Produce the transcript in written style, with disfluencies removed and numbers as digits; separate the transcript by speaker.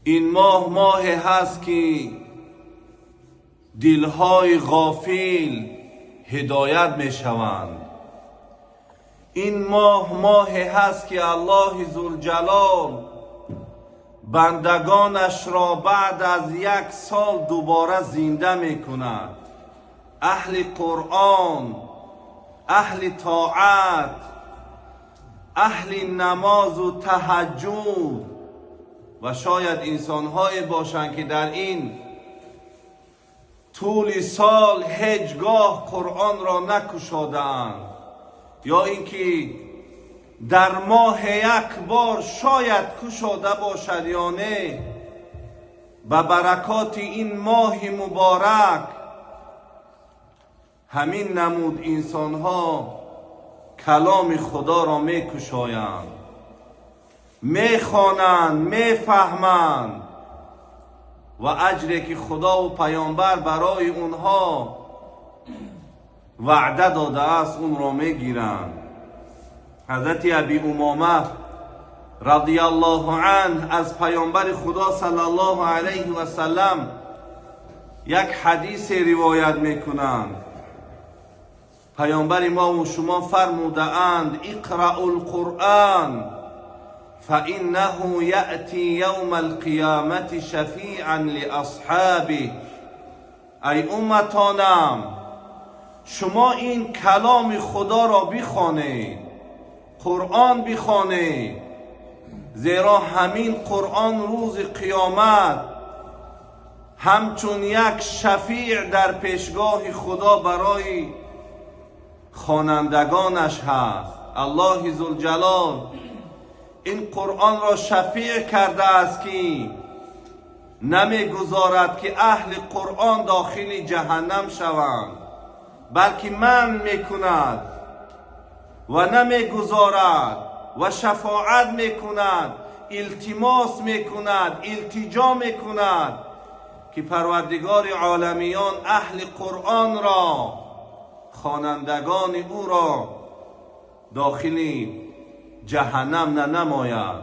Speaker 1: Ин моҳ моҳе ҳаст, ки дилҳои ғофил ҳидоят мешаванд. Ин моҳ моҳе ҳаст, ки Аллоҳи Зулҷалол бандагонашро баъд аз як сол дубора зинда мекунад. Аҳли Қуръон, аҳли тоат, аҳли намозу таҳаҷҷуд ва шояд инсонҳое бошанд, ки дар ин тӯли сол ҳеҷ гоҳ Қуръонро накушодаанд ё ин ки дар моҳ як бор шояд кушода бошад ё не, ба баракоти ин моҳи муборак ҳамин намуд инсонҳо каломи Худоро мекушоянд, мехонанд, мефаҳманд ва аҷре ки Худову паёмбар барои онҳо ваъда додааст, онро мегиранд. Ҳазрати Аби Умома радиаллоҳу анҳ аз паёмбари Худо саллаллоҳу алайҳи васаллам як ҳадисе ривоят мекунанд. Паёмбари мову шумо фармудаанд: «Иқрау лқуръан фаиннаҳу яъти явма алқиёмати шафиан лиасҳобиҳ». Ай умматонам, шумо ин каломи Худоро бихонед, Қуръон бихонед, зеро ҳамин Қуръон рӯзи қиёмат ҳамчун як шафеъ дар пешгоҳи Худо барои хонандагонаш ҳаст. Аллоҳи Зулҷалол ин Қуръонро шафеъ кардааст, ки намегузорад, ки аҳли Қуръон дохили ҷаҳаннам шаванд, балки манъ мекунад ва намегузорад ва шафоат мекунад, илтимос мекунад, илтиҷо мекунад, ки Парвардигори оламиён аҳли Қуръонро, хонандагони ӯро дохили ҷаҳаннам нанамояд.